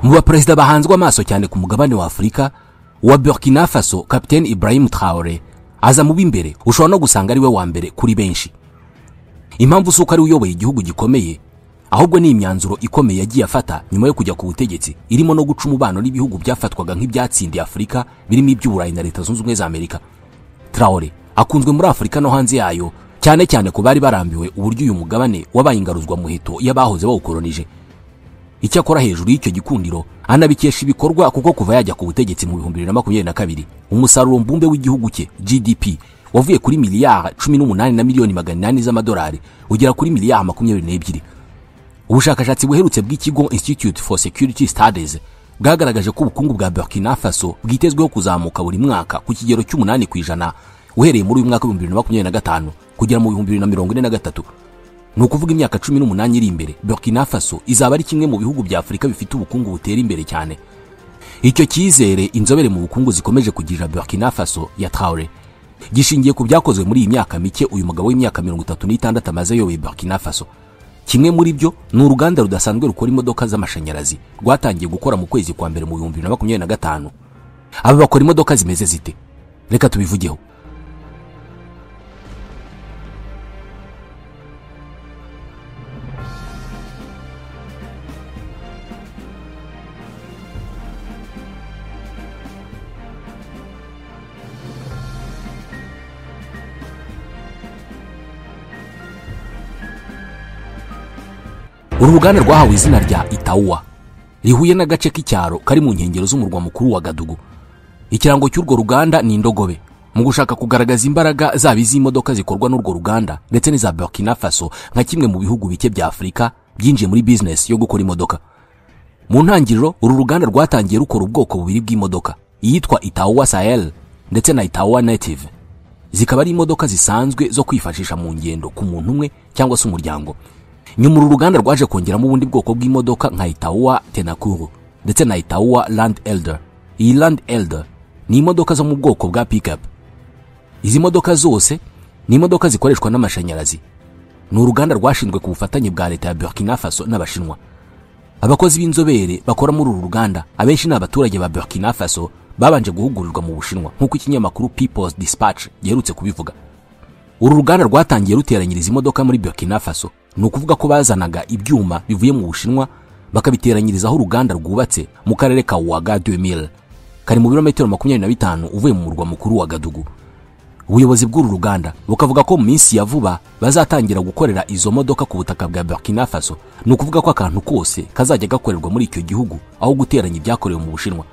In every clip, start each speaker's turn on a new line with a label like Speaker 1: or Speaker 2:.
Speaker 1: Mu baperezida bahanzwe amaso cyane ku mugabane wa Afurika, wa Burkina Faso Capitaine Ibrahim Traoré aza mu b'imbere, ushobora no gusanga ari we wa mbere kuri benshi. Impamvu si uko ari uyoboye igihugu gikomeye, ahubwo ni imyanzuro ikomeye yagiye afata nyuma yo kujya ku butegetsi, irimo no guca umubano n'ibihugu byafatwaga nk'ibyatsindiye Afurika birimo iby'Uburayi na Leta Zunze Ubumwe za Amerika. Traoré akunzwe muri Afurika no hanze yayo, cyane cyane ku bari barambiwe uburyo uyu mugabane wabaye ingaruzwa muheto y'abahoze bawukolonije. Icyakora hejuru y'icyo gikundiro anabikesha ibikorwa, kuko kuva yajya ku butegetsi mu 2022 umusaruro mbumbe w'igihugu cye GDP wavuye kuri miliyari 18 na miliyoni 800 z'amadolari ugera kuri miliyari 22. Ubushakashatsi buherutse bw'ikigo Institute for Security Studies bwagaragaje ko ubukungu bwa Burkina Faso bwitezweho kuzamuka buri mwaka ku kigero cy'umunani% uhereye muri uyu mwaka wa 2025 kugera mu 2043. Ni ukuvuga imyaka 18 iri imbere, Burkina Faso izaba ari kimwe mu bihugu bya Afurika bifite ubukungu butera imbere cyane. Icyo cyizere inzobere mu bukungu zikomeje kugirira Burkina Faso ya Traoré gishingiye ku byakozwe muri iyi myaka mike uyu mugabo w'imyaka 36 amaze ayoboye Burkina Faso. Kimwe muri byo ni uruganda rudasanzwe rukora imodoka z'amashanyarazi rwatangiye gukora mu kwezi kwa mbere mu 2025. Aba bakora imodoka zimeze zite? Reka tubivugeho. Uru ruganda rwahawe izina rya Itaoua rihuye n'agace k'icyaro kari mu nkengero z'umurwa mukuru wa Gadugu. Ikirango cy'urwo ruganda ni indogobe, mu gushaka kugaragaza imbaraga zaba iz'imodoka zikorwa n'urwo ruganda ndetse n'iza Burkina Faso nka kimwe mu bihugu bike bya Afurika byinjiye muri business yo gukora imodoka. Mu ntangiriro uru ruganda rwatangiye rukora ubwoko bubiri bw'imodoka, iyitwa Itaoua Sahel ndetse na Itaoua Native, zikaba ari imodoka zisanzwe zo kwifashisha mu ngendo ku muntu umwe cyangwa se umuryango. Nyuma uru ruganda rwaje kongeramo ubundi bwoko bw'imodoka nka Itaoua Tenakuru ndetse na Itaoua Land Elder. Iyi Land Elder ni imodoka zo mu bwoko bwa pickup. Izi modoka zose ni imodoka zikoreshwa n'amashanyarazi. Ni uruganda rwashinzwe ku bufatanye bwa leta ya Burkina Faso n'Abashinwa. Abakozi b'inzobere bakora muri uru ruganda abenshi ni abaturage ba Burkina Faso babanje guhugurirwa mu Bushinwa, nk'uko ikinyamakuru People's Dispatch giherutse kubivuga. Uru ruganda rwatangiye ruteranyiriza imodoka muri Burkina Faso, ni ukuvuga ko bazanaga ibyuma bivuye mu Bushinwa bakabiteranyirizaho uruganda rwubatse mu karere ka Ouaga 2000 kari mu birometero 25 uvuye mu murwa mukuru wa Gadugu. Ubuyobozi bw'uru ruganda bukavuga ko mu minsi ya vuba bazatangira gukorera izo modoka ku butaka bwa Burkina Faso, ni ukuvuga ko akantu kose kazajya gakorerwa muri icyo gihugu aho guteranya ibyakorewe mu Bushinwa.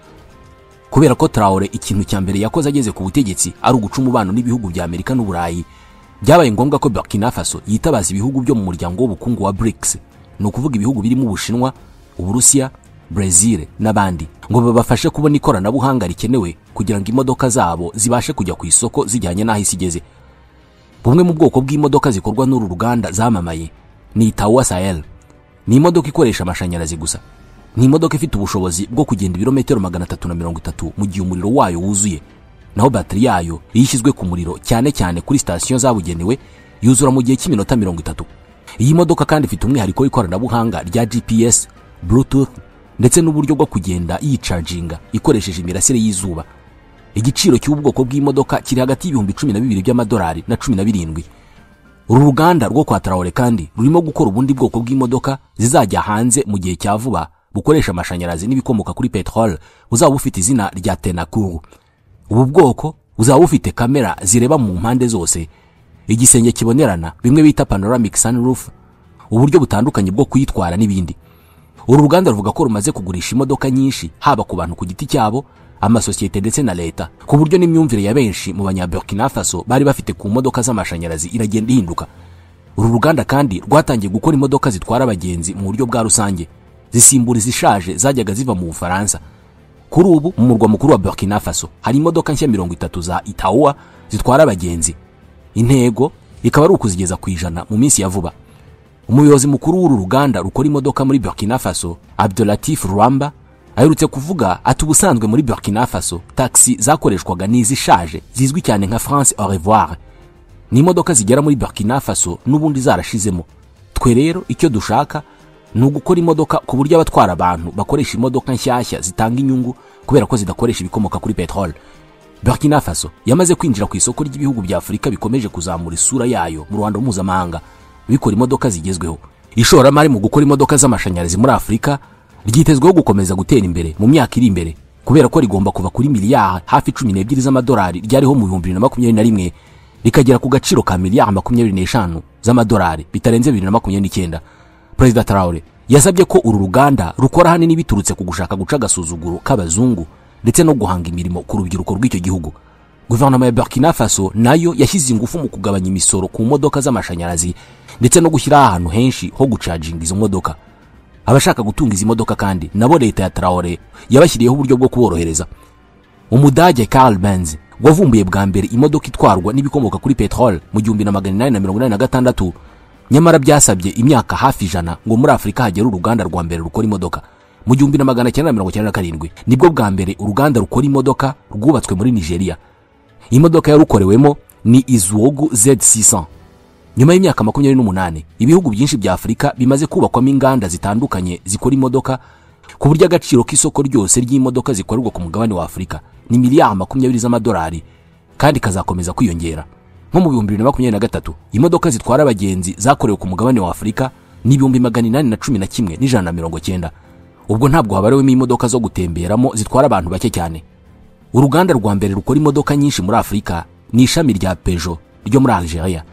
Speaker 1: Kubera ko Traoré ikintu cya mbere yakoze ageze ku butegetsi ari uguca umubano n'ibihugu bya Amerika n'Uburayi, byabaye ngombwa ko Burkina Faso yitabaza ibihugu byo mu muryango w'ubukungu wa BRICS, ni ukuvuga ibihugu birimo Ubushinwa, Uburusiya, Brazil n'abandi, ngo babafashe kubona ikoranabuhanga rikenewe kugira ngo imodoka zabo zibashe kujya ku isoko zijyanye n'aho isi igeze. Bumwe mu bwoko bw'imodoka zikorwa n'uru ruganda zamamaye ni Itaoua Sahel. Ni imodoka ikoresha amashanyarazi gusa. Ni imodoka ifite ubushobozi bwo kugenda ibirometero 330 mu gihe umuriro wayo wuzuye, naho bateri yayo iyo ishyizwe ku muriro cyane cyane kuri sitasiyo zabugenewe yuzura mu gihe cy'iminota 30. Iyi modoka kandi ifite umwihariko w'ikoranabuhanga rya GPS, Bluetooth ndetse n'uburyo bwo kugenda yicaginga ikoresheje imirasire y'izuba. Igiciro cy'ubwoko bw'imodoka kiri hagati y'ibihumbi 12 by'amadolari na 17. Uru ruganda rwo kwa Traoré kandi rurimo gukora ubundi bwoko bw'imodoka zizajya hanze mu gihe cya vuba, bukoresha amashanyarazi n'ibikomoka kuri petrol, buzaba bufite izina rya Tenakuru. Ubu bwoko buzaba bufite kamera zireba mu mpande zose, igisenge kibonerana bimwe bita panoramic sunroof, uburyo butandukanye bwo kuyitwara n'ibindi. Uru ruganda ruvuga ko rumaze kugurisha imodoka nyinshi haba ku bantu ku giti cyabo, amasosiyete ndetse na leta, ku buryo n'imyumvire ya benshi mu banya Burkina Faso bari bafite ku modoka z'amashanyarazi iragenda ihinduka. Uru ruganda kandi rwatangiye gukora imodoka zitwara abagenzi mu buryo bwa rusange, zisimbura izishaje zajyaga ziva mu Bufaransa. Kuri ubu mu murwa mukuru wa Burkina Faso hari imodoka nshya 30 za Itaoua zitwara abagenzi. Intego ikaba ari ukuzigeza ku 100 mu minsi ya vuba. Umuyobozi mukuru w'uru ruganda rukora imodoka muri Burkina Faso, Abdelatif Rwamba, aherutse kuvuga ati ubusanzwe muri Burkina Faso taxi zakoreshwaga n'izishaje zizwi cyane nka France au revoir. Ni imodoka zigera muri Burkina Faso n'ubundi zarashizemo. Twe rero icyo dushaka Ni ugukora imodoka ku buryo abatwara abantu bakoresha imodoka nshyashya zitanga inyungu kubera ko zidakoresha ibikomoka kuri peteroli. Burkina Faso yamaze kwinjira ku isoko ry'ibihugu bya Afurika bikomeje kuzamura isura yayo mu ruhando mpuzamahanga, bikora imodoka zigezweho. Ishoramari mu gukora imodoka z'amashanyarazi muri Afurika ryitezweho gukomeza gutera imbere mu myaka iri imbere, kubera ko rigomba kuva kuri miliyari hafi 12 z'amadolari ryariho mu 2021 rikagera ku gaciro ka miliyari 25 z'amadolari bitarenze 2029. Perezida Traore yasabye ko uru ruganda rukora ahanini biturutse ku gushaka guca agasuzuguro k'abazungu ndetse no guhanga imirimo ku rubyiruko rw'icyo gihugu. Guverinoma ya Burkina Faso nayo yashyize ingufu mu kugabanya imisoro ku modoka z'amashanyarazi ndetse no gushyira ahantu henshi ho gucaginga izo modoka. Abashaka gutunga izi modoka kandi nabo leta ya Traore yabashyiriyeho uburyo bwo kuborohereza. Umudage Karl Benz wavumbuye bwa mbere imodoka itwarwa n'ibikomoka kuri peteroli mu 1886, nyamara byasabye imyaka hafi 100 ngo muri Afurika hagere uruganda rwa mbere rukora imodoka. Mu 1997 nibwo bwa mbere uruganda rukora imodoka rwubatswe muri Nigeria. Imodoka yarukorewemo ni Izuogu Z600. Nyuma y'imyaka 28 ibihugu byinshi bya Afurika bimaze kubakwamo inganda zitandukanye zikora imodoka, ku buryo agaciro k'isoko ryose ry'imodoka zikorerwa ku mugabane wa Afurika ni miliyari 20 z'amadolari, kandi kazakomeza kwiyongera. Nko mu 2023 imodoka zitwara abagenzi zakorewe ku mugabane wa Afurika ni 811,190. Ubwo ntabwo habarewemo imodoka zo gutemberamo zitwara abantu bake cyane. Uruganda rwa mbere rukora imodoka nyinshi muri Afurika ni ishami rya Peugeot ryo muri Algeria.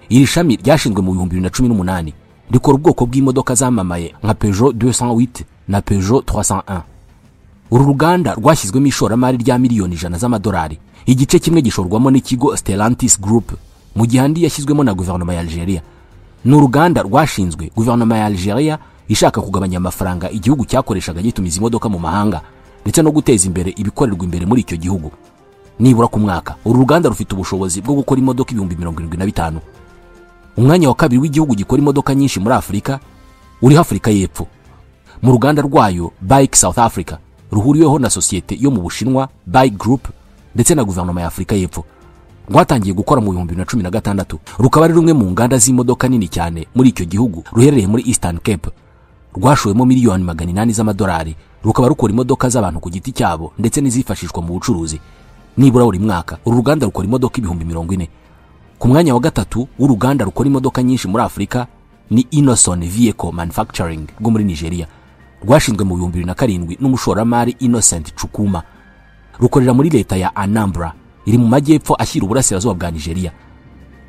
Speaker 1: Iri shami ryashinzwe mu 2018, rikora ubwoko bw'imodoka zamamaye nka Peugeot 208 na Peugeot 301. Uru ruganda rwashyizwemo ishoramari rya miliyoni 100 z'amadolari. Igice kimwe gishorwamo n'ikigo Stellantis Group, mu gihe andi yashyizwemo na guverinoma ya Algeria. Ni uruganda rwashinzwe guverinoma ya Algeria ishaka kugabanya amafaranga igihugu cyakoreshaga gitumiza imodoka mu mahanga ndetse no guteza imbere ibikorerwa imbere muri icyo gihugu. Nibura ku mwaka uru ruganda rufite ubushobozi bwo gukora imodoka 75,000. Umwanya wa kabiri w'igihugu gikora imodoka nyinshi muri Afurika uri Afurika y'Epfo. Mu ruganda rwayo Bike South Africa ruhuriweho na sosiyete yo mu Bushinwa Bike Group ndetse na guverinoma ya Afurika y'Epfo. Rwatangiye gukora mu 2016, rukaba ari rumwe mu nganda z'imodoka nini cyane muri icyo gihugu, ruherereye muri Eastern Cape. Rwashowemo miliyoni 800 z'amadolari, rukaba rukora imodoka z'abantu ku giti cyabo ndetse n'izifashishwa mu bucuruzi. Nibura buri mwaka uru ruganda rukora imodoka 40,000. Ku mwanya wa gatatu w'uruganda rukora imodoka nyinshi muri Afurika ni Innoson Vehicle Manufacturing rwo muri Nigeria. Rwashinzwe mu 2007 n'umushoramari Innocent Chukuma. Rukorera muri leta ya Anambra iri mu majyepfo ashyira uburasirazuba bwa Nigeria.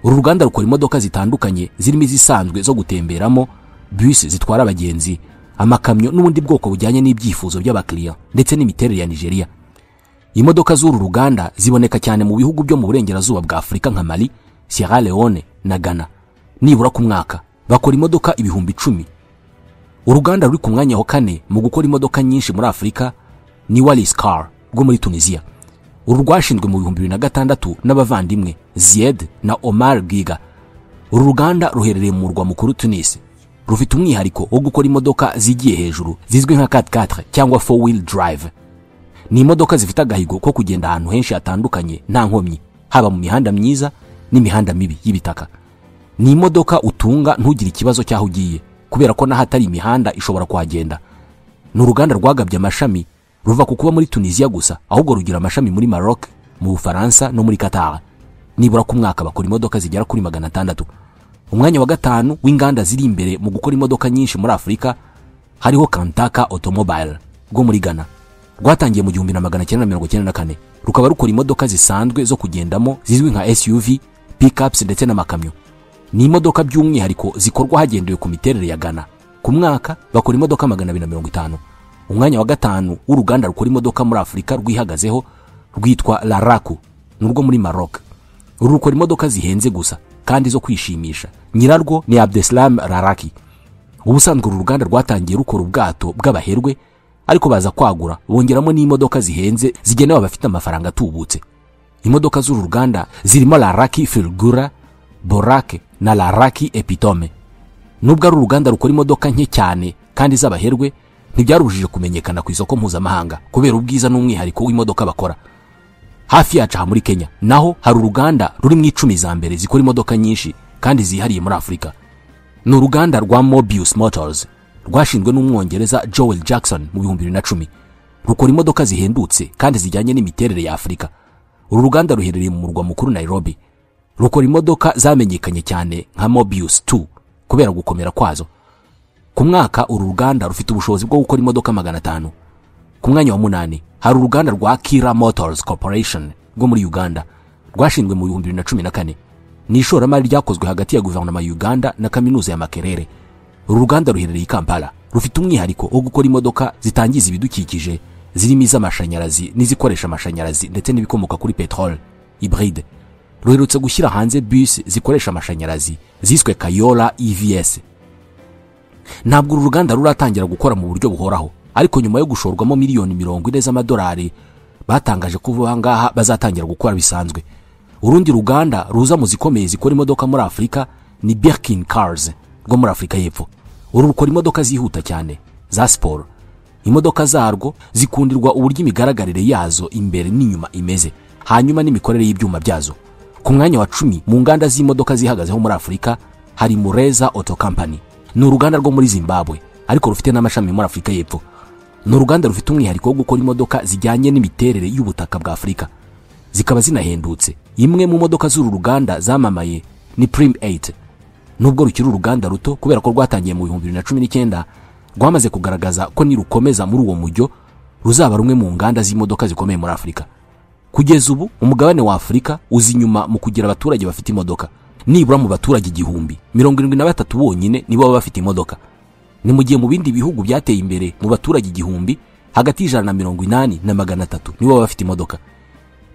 Speaker 1: Uru ruganda rukora imodoka zitandukanye zirimo izisanzwe zo gutemberamo, bus zitwara abagenzi, amakamyo n'ubundi bwoko bujyanye n'ibyifuzo by'abakiriya ndetse n'imiterere ya Nigeria. Imodoka z'uru ruganda ziboneka cyane mu bihugu byo mu burengerazuba bwa Afurika nka Mali, Sierra Leone na Ghana. Nibura ku mwaka bakora imodoka 10,000. Uruganda ruri ku mwanya wa kane mu gukora imodoka nyinshi muri Afurika ni Wallis Car rwo muri Tunisia. Uru rwashinzwe mu 2006 n'abavandimwe Zied na Omar Giga. Uru ruganda ruherereye mu murwa mukuru Tunis. Rufite umwihariko wo gukora imodoka zigiye hejuru zizwi nka 4x4 cyangwa 4 wheel drive. Ni imodoka zifite agahigo ko kugenda ahantu henshi hatandukanye nta nkomyi, haba mu mihanda myiza n'imihanda mibi y'ibitaka. Ni imodoka utunga ntugire ikibazo cyaho ugiye, kubera ko n'ahatari imihanda ishobora kuhagenda. Ni uruganda rwagabye amashami ruva ku kuba muri Tunisia gusa, ahubwo rugira amashami muri Maroc, mu Bufaransa no muri Qatar. Nibura ku mwaka bakora imodoka zigera kuri 600. Umwanya wa gatanu w'inganda ziri imbere mu gukora imodoka nyinshi muri Afurika hariho Kantaka Automobile rwo muri Ghana. Rwatangiye mu 1994, rukaba rukora imodoka zisanzwe zo kugendamo zizwi nka SUV, pickups ndetse n'amakamyo. Ni imodoka by'umwihariko zikorwa hagendewe ku miterere ya Ghana. Ku mwaka bakora imodoka 250. Umwanya wa gatanu w'uruganda rukora imodoka muri Afurika rwihagazeho rwitwa Laraku, nurwo muri Maroc. Uru rukora imodoka zihenze gusa kandi zo kwishimisha. Nyirarwo ni Abdeslam Raraki. Ubusanzwe uru ruganda rwatangiye rukora ubwato bw'abaherwe, ariko baza kwagura bongeramo n'imodoka zihenze zigenewe abafite amafaranga atubutse. Imodoka z'uru ruganda zirimo Laraki Fulgura, Borake na Laraki Epitome. Nubwo ari uruganda rukora imodoka nke cyane kandi z'abaherwe, ntibyarujije kumenyekana ku isoko mpuzamahanga kubera ubwiza n'umwihariko w'imodoka bakora. Hafi yacu aha muri Kenya naho hari uruganda ruri mu 10 za mbere zikora imodoka nyinshi kandi zihariye muri Afurika. Ni uruganda rwa Mobius Motors Rwashinzwe n'umwongereza Joel Jackson mu 2010. Rukora imodoka zihendutse kandi zijyanye n'imiterere ya Afurika. Uru ruganda ruherereye mu murwa mukuru Nairobi. Rukora imodoka zamenyekanye cyane nka Mobius 2 kubera gukomera kwazo. Ku mwaka uru ruganda rufite ubushobozi bwo gukora imodoka 500. Ku mwanya wa 8 hari uruganda rwa Kira Motors Corporation rwo muri Uganda, rwashinzwe mu 2014. Ni ishoramari ryakozwe hagati ya guverinoma ya Uganda na kaminuza ya Makerere. Uru ruganda ruherereye i Kampala, rufite umwihariko wo gukora imodoka zitangiza ibidukikije, zirimo iz'amashanyarazi n'izikoresha amashanyarazi ndetse n'ibikomoka kuri petrol hybride. Ruherutse gushyira hanze bus zikoresha amashanyarazi ziswe Kayola EVS. Ntabwo uru ruganda ruratangira gukora mu buryo buhoraho, ariko nyuma yo gushorwamo miliyoni 40 z'amadolari batangaje ko vuba ngaha bazatangira gukora bisanzwe. Urundi ruganda ruza mu zikomeye zikora imodoka muri Afurika ni Birkin Cars rwo muri Afurika y'Epfo. Uru rukora imodoka zihuta cyane za siporo. Imodoka zarwo zikundirwa uburyo imigaragarire yazo imbere n'inyuma imeze, hanyuma n'imikorere y'ibyuma byazo. Ku mwanya wa 10 mu nganda z'imodoka zihagazeho muri Afurika hari Mureza Auto Company. Ni uruganda rwo muri Zimbabwe ariko rufite n'amashami muri Afurika y'Epfo. Ni uruganda rufite umwihariko wo gukora imodoka zijyanye n'imiterere y'ubutaka bwa Afurika, zikaba zinahendutse. Imwe mu modoka z'uru ruganda zamamaye ni Prim 8. Nubwo rukiri uruganda ruto kubera ko rwatangiye mu 2019, rwamaze kugaragaza ko nirukomeza muri uwo mujyo ruzaba rumwe mu nganda z'imodoka zikomeye muri Afurika. Kugeza ubu umugabane wa Afurika uzi inyuma mu kugira abaturage bafite imodoka. Nibura mu baturage 1000, 73 bonyine nibo baba bafite imodoka. Ni mu gihe mu bindi bihugu byateye imbere mu baturage 1000 hagati 180 na 300 nibo baba bafite imodoka.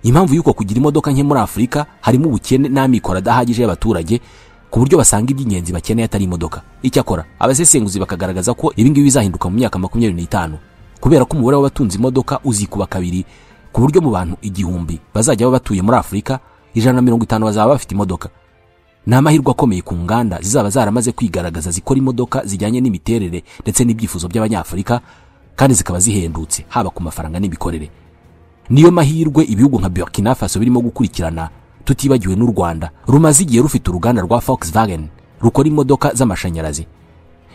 Speaker 1: Impamvu y'uko kugira imodoka nke muri Afurika harimo ubukene n'amikoro adahagije y'abaturage, ku buryo basanga iby'ingenzi bakeneye atari imodoka. Icyakora abasesenguzi bakagaragaza ko ibi ngibi bizahinduka mu myaka 25, kubera ko umubare w'abatunze imodoka uzikuba kabiri, ku buryo mu bantu 1000 bazajya baba batuye muri Afurika 150 bazaba bafite imodoka. Ni amahirwe akomeye ku nganda zizaba zaramaze kwigaragaza zikora imodoka zijyanye n'imiterere ndetse n'ibyifuzo by'Abanyafurika, kandi zikaba zihendutse haba ku mafaranga n'imikorere. Niyo mahirwe ibihugu nka Burkina Faso birimo gukurikirana, tutibagiwe n'u Rwanda rumaze igihe rufite uruganda rwa Volkswagen rukora imodoka z'amashanyarazi.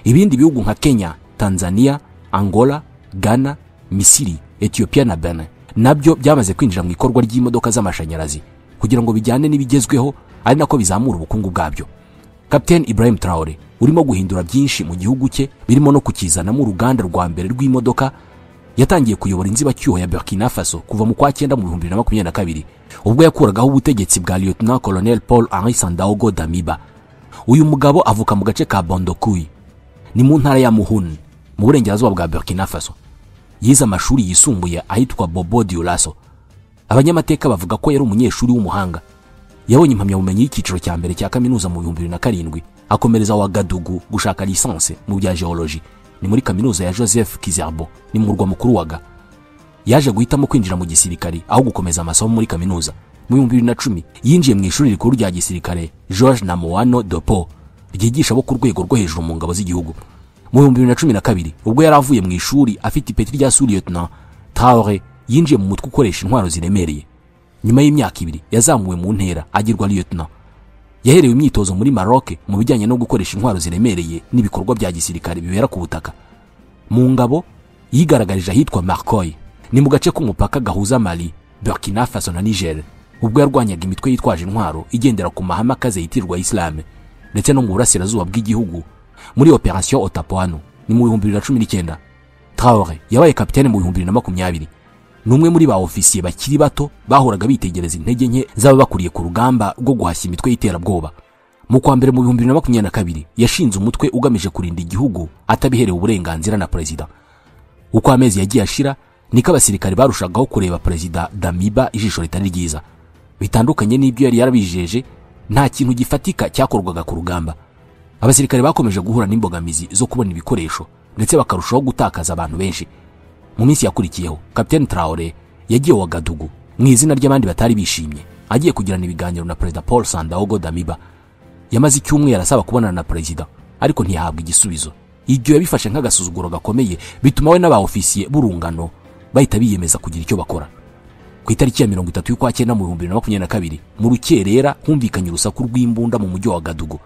Speaker 1: Ibindi bihugu nka Kenya, Tanzania, Angola, Ghana, Misiri, Ethiopia na Benin nabyo byamaze kwinjira mu ikorwa ry'imodoka z'amashanyarazi kugira ngo bijyane n'ibigezweho, ari nako bizamura ubukungu bwabyo. Captain Ibrahim Traore urimo guhindura byinshi mu gihugu cye, birimo no kukizanamo uruganda rwa mbere rw'imodoka, yatangiye kuyobora inzibacyuho ya Burkina Faso kuva mu kwa 9 mu 2022, ubwo yakuragaho ubutegetsi bwa Lieutenant Colonel Paul Henri Sandaogo Damiba. Uyu mugabo avuka mu gace ka Bondokui, ni mu ntara ya Muhun mu burengerazuba bwa Burkina Faso. Yize amashuri yisumbuye ahitwa Bobo Dioulasso. Abanyamateka bavuga ko yari umunyeshuri w'umuhanga. Yabonye impamyabumenyi y'icyiciro cya mbere cya kaminuza mu 2007, akomereza Ouagadougou gushaka licence mu bya geology, ni muri kaminuza ya Joseph Kizerbo, ni mu murwa mukuru wa Ga. Yaje guhitamo kwinjira mu gisirikare aho gukomeza amasomo muri kaminuza. Mu 2010 yinjiye mu ishuri rikuru rya gisirikare George Namoano Dopo, ryigisha abo ku rwego rwo hejuru mu ngabo z'igihugu. Mu 2012 ubwo yari avuye mu ishuri afite ipeti rya sous-lieutenant, Traore yinjiye mu mutwe ukoresha intwaro ziremereye. Nyuma y'imyaka 2 yazamuwe mu ntera agirwa lieutenant. Yaherewe imyitozo muri Maroc mu bijyanye no gukoresha intwaro ziremereye n'ibikorwa bya gisirikare bibera ku butaka. Mu ngabo yigaragarije ahitwa Markoy, ni mu gace k'umupaka gahuza Mali, Burkina Faso na Niger, ubwo yarwanyaga imitwe yitwaje intwaro igendera ku mahame akaze yitirwa Islam, ndetse no mu burasirazuba bw'igihugu muri Operation Otapoano ni mu 2019. Traore yabaye kapitene mu 2020. Ni umwe muri ba ofisiye bakiri bato bahoraga bitegereza intege nke z'ababakuriye ku rugamba rwo guhashya imitwe y'iterabwoba. Mu kwa mbere mu 2022 yashinze umutwe ugamije kurinda igihugu atabiherewe uburenganzira na perezida. Uko amezi yagiye ashira niko abasirikare barushagaho kureba perezida Damiba ijisho ritari ryiza. Bitandukanye n'ibyo yari yarabijeje, nta kintu gifatika cyakorwaga ku rugamba. Abasirikare bakomeje guhura n'imbogamizi zo kubona ibikoresho ndetse bakarushaho gutakaza abantu benshi. Mu minsi yakurikiyeho Captain Traore yagiye Ouagadougou mu izina ry'abandi batari bishimye, agiye kugirana ibiganiro na perezida Paul Sandaogo Damiba. Yamaze icyumweru asaba kubonana na perezida, ariko ntiyahabwa igisubizo. Ibyo yabifashe nk'agasuzuguro gakomeye, bituma we n'aba ofisiye b'urungano bahita biyemeza kugira icyo bakora. Ku itariki ya 30 y'ukwa 9 mu 2022 mu rukerera humvikanye urusaku rw'imbunda mu mujyi wa Ouagadougou.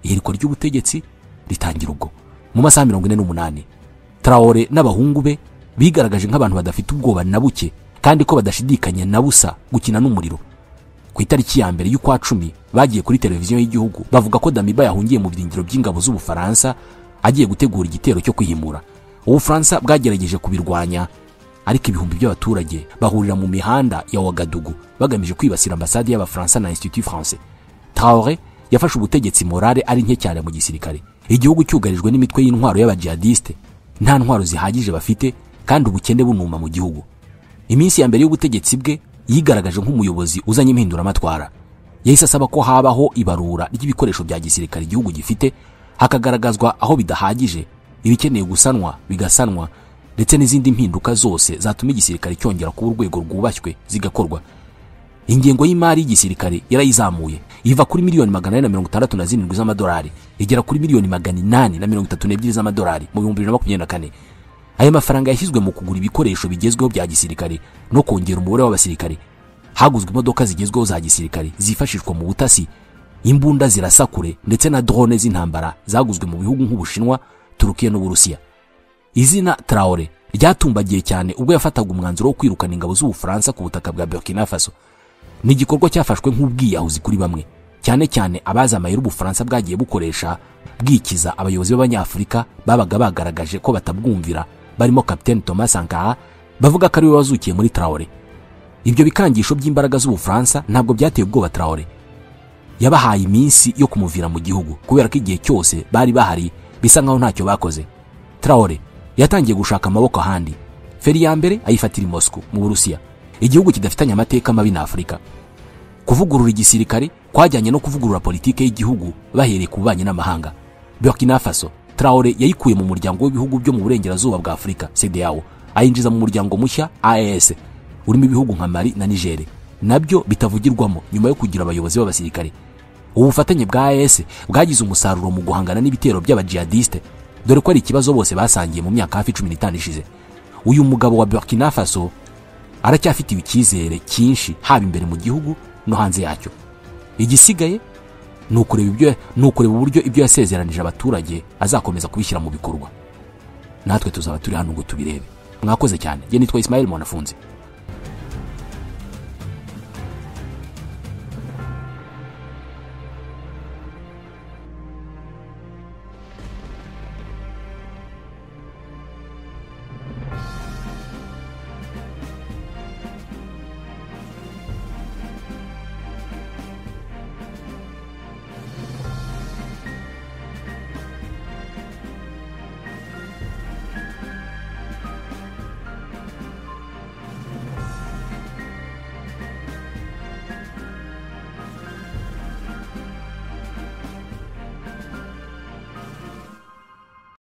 Speaker 1: Iheriko ry'ubutegetsi ritangira ubwo. Mu masaha 48 Traore n'abahungu be bigaragaje nk'abantu badafite ubwoba na buke kandi ko badashidikanya na busa gukina n'umuriro. Ku itariki ya 1 y'ukwa 10 bagiye kuri televiziyo y'igihugu bavuga ko Damiba yahungiye mu birindiro by'ingabo z'Ubufaransa agiye gutegura igitero cyo kwihimura. Ubufaransa bwagerageje kubirwanya, ariko ibihumbi by'abaturage bahurira mu mihanda ya Ouagadougou bagamije kwibasira ambasade y'Abafaransa na Institut Français. Traore yafashe ubutegetsi morale ari nke cyane mu gisirikare. Igihugu cyugarijwe n'imitwe y'intwaro y'abajihadiste, nta ntwaro zihagije bafite kandi ubukene bunuma mu gihugu. Iminsi ya mbere y'ubutegetsi bwe yigaragaje nk'umuyobozi uzanye impinduramatwara. Yahise asaba ko habaho ibarura ry'ibikoresho bya gisirikare igihugu gifite, hakagaragazwa aho bidahagije, ibikeneye gusanwa bigasanwa, ndetse n'izindi mpinduka zose zatuma igisirikare cyongera kuba urwego rwubashywe zigakorwa. Ingengo y'imari y'igisirikare yarayizamuye iva kuri miliyoni 467 z'amadolari igera kuri miliyoni 832 z'amadolari mu 2024. Aya mafaranga yashyizwe mu kugura ibikoresho bigezweho bya gisirikare no kongera umubare w'abasirikare. Haguzwe imodoka zigezweho za gisirikare zifashishwa mu butasi, imbunda zirasakure ndetse na drone z'intambara zaguzwe mu bihugu nk'Ubushinwa, Turukiya n'Uburusiya. Izina Traore ryatumbagiye cyane ubwo yafataga umwanzuro wo kwirukana ingabo z'Ubufaransa ku butaka bwa Burkina Faso. Ni igikorwa cyafashwe nk'ubwiyahuzi kuri bamwe, cyane cyane abazi amayeri Ubufaransa bwagiye bukoresha bwikiza abayobozi b'Abanyafurika babaga bagaragaje ko batabwumvira, barimo Capitaine Thomas Sankara bavuga ko ari we wazukiye muri Traore. Ibyo bikangisho by'imbaraga z'Ubufaransa ntabwo byateye ubwoba Traore. Yabahaye iminsi yo kumuvira mu gihugu kubera ko igihe cyose bari bahari bisa nkaho ntacyo bakoze. Traore yatangiye gushaka amaboko ahandi. Feri ya mbere ayifatira i Moscow mu Burusiya, igihugu kidafitanye amateka mabi na Afurika. Kuvugurura igisirikare kwajyanye no kuvugurura politike y'igihugu bahereye ku bubanyi n'amahanga. Burkina Faso Traore yayikuye mu muryango w'ibihugu byo mu burengerazuba bwa Afurika CEDEAO, ayinjiza mu muryango mushya AES urimo ibihugu nka Mali na Niger, nabyo bitavugirwamo nyuma yo kugira abayobozi b'abasirikare. Ubufatanye bwa AES bwagize umusaruro mu guhangana n'ibitero by'abajihadiste, dore ko ari ikibazo bose basangiye mu myaka hafi 15 ishize. Uyu mugabo wa Burkina Faso aracyafitiwe icyizere cyinshi haba imbere mu gihugu no hanze yacyo. Igisigaye ni ukureba uburyo ibyo yasezeranije abaturage azakomeza kubishyira mu bikorwa. Natwe tuzaba turi hano ngo tubirebe. Mwakoze cyane. Njye nitwa Ismail Mwanafunzi.